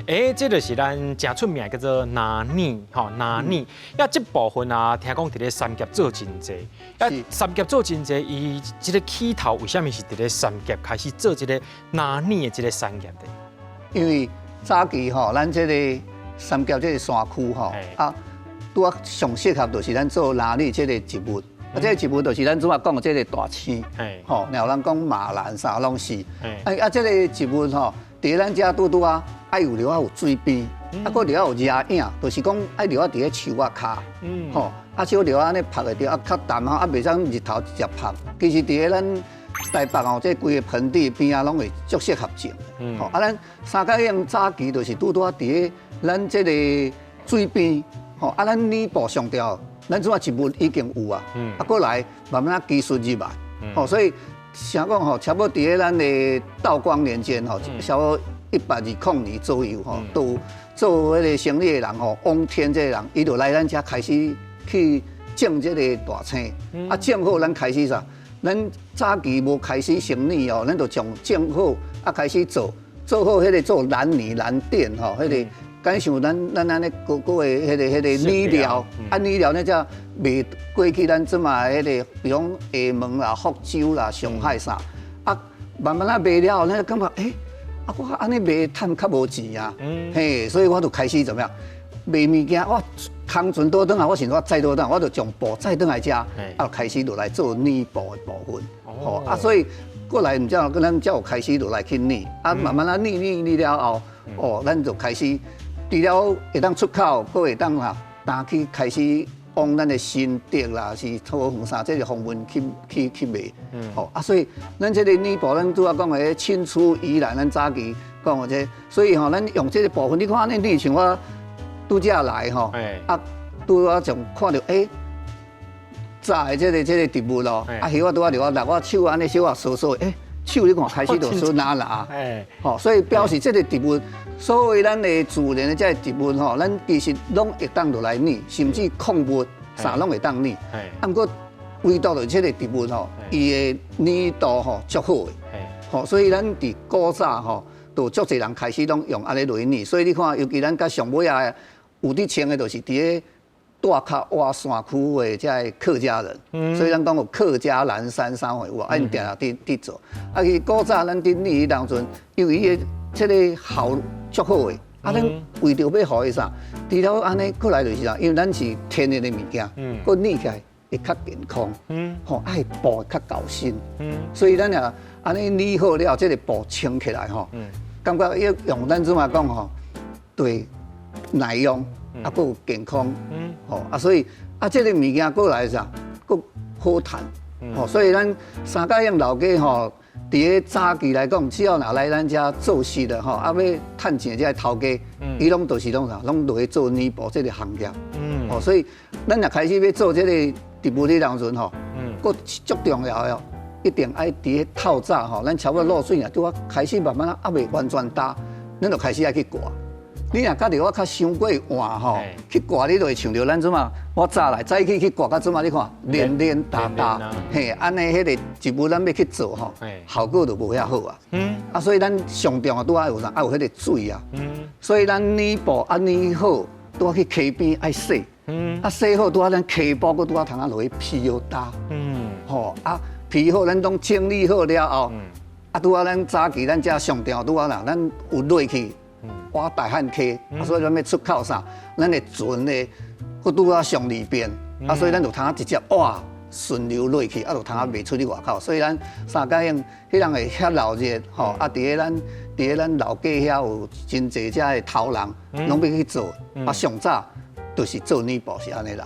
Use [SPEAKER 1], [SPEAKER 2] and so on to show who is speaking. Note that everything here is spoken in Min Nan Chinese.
[SPEAKER 1] 欸，這就是咱誠出名叫做藍染吼，藍染。呀，這部分啊，聽講佇咧三峽做真濟。啊，三峽做真濟，伊這個起頭為啥物是佇咧三峽開始做這個藍染的這個產業的？
[SPEAKER 2] 因為早期吼，咱這個三峽這個山區吼，啊，拄仔上適合就是咱做藍染這個植物。啊，這個植物就是咱拄仔講的這個大青，吼，然後咱講馬蘭啥攏是。啊啊，這個植物吼，佇咱遮拄拄仔愛有著愛有水邊，啊，閣著愛有遮影，就是講愛著愛佇咧樹仔跤，吼，啊，少著按呢曝會著啊較澹吼，啊，袂使日頭直接曝。其實佇咧咱台北哦，這規個盆地邊仔攏會足適合種。吼，啊，咱三角蛹早期就是拄拄仔佇咧咱這個水邊，吼，啊，咱染布上重要，咱這馬植物已經有啊，啊，過來慢慢仔技術入來，吼，所以啥講吼，差不多佇咧咱的道光年間吼，差不多1820年左右吼，都做彼個生意的人吼，王天這個人，伊就來咱遮開始去種這個大青，啊，種好咱開始啥？咱早期無開始生意哦，咱就將種好啊開始做，做好彼個做藍泥藍靛吼，彼個敢像咱按呢閣閣的彼個染料，啊染料呢才賣過去咱這馬彼個，比如講廈門啦、福州啦、上海啥，啊慢慢仔賣了後，咱就感覺欸，啊我按呢賣趁較無錢啊，嘿，所以我就開始怎麼樣賣物件，我空船倒轉來，我想我載倒轉，我就將布載轉來遮，啊開始就來做染布的部分，吼啊，所以過來毋才咱才有開始落來去染，啊慢慢仔染染染了後，哦，咱就開始除了會當出口，閣會當哈，擔去開始往咱的新竹啦，是桃園啥這個方面去賣，吼啊，所以咱這個染布，咱拄仔講的青出於藍，咱早期講的這個，所以吼，咱用這個部分，你看按呢染像我拄才來吼，啊，拄仔從看著欸，早的這個植物咯，啊，葉仔拄仔著我落我手按呢小可掃掃，欸，手你看開始就掃藍藍，吼，所以表示這個植物，所謂咱的自然的這個植物吼，咱其實攏會當落來染，甚至礦物啥攏會當染。啊，毋過唯獨就這個植物吼，伊的染度吼足好的，吼，所以咱佇古早吼，就足濟人開始攏用按呢落去染。所以你看，尤其咱較上尾仔有佇穿的，就是佇咧大較倚山區的這个客家人，所以咱講有客家藍衫啥貨有無？啊，𪜶定定佇做。啊，其實古早咱佇染彼當陣，因為伊的這個效足好的，啊，咱為著欲予伊啥？除了按呢過來就是啥？因為咱是天然的物件，閣染起來會較健康，吼，愛布會較厚身，所以咱若按呢染好了，這個布穿起來吼，感覺要用咱這麼講吼，對耐用。啊，閣有健康，吼啊，所以啊，這個物件過來啥，閣好趁，吼，所以咱三角蛹老家吼，佇咧早期來講，只要若來咱遮做事的吼，啊，欲趁錢這个頭家，伊攏都是攏啥，攏落去做染布這個行業，吼，所以咱若開始欲做這個植物的當陣吼，閣足重要的，一定愛佇咧透早吼，咱差不多露水啊，拄仔開始慢慢仔猶未完全焦，咱就開始愛去掛。你若佮著我較傷過換吼，去掛你就會像著咱這馬，我早來早起去掛到這馬，你看連連焦焦，嘿，按呢彼個植物咱欲去做吼，效果就無遐好啊。啊，所以咱上重要拄仔有啥？愛有彼個水啊。所以咱染布啊染好，拄仔去溪邊愛洗。啊洗好拄仔咱溪埔閣拄仔通仔落去披予焦。吼啊披好，咱攏整理好了後，啊拄仔咱早期咱遮上重要拄仔啦，咱有落去。倚大漢溪，啊，所以咱欲出口啥，咱的船的，閣拄仔上利便，啊，所以咱就通直接倚順流落去，啊，就通賣出去外口。所以咱三角蛹，彼人會遐鬧熱，吼，啊，佇咧咱老街遐有真濟遮的頭人，攏欲去做，啊，上早就是做染布是按呢來。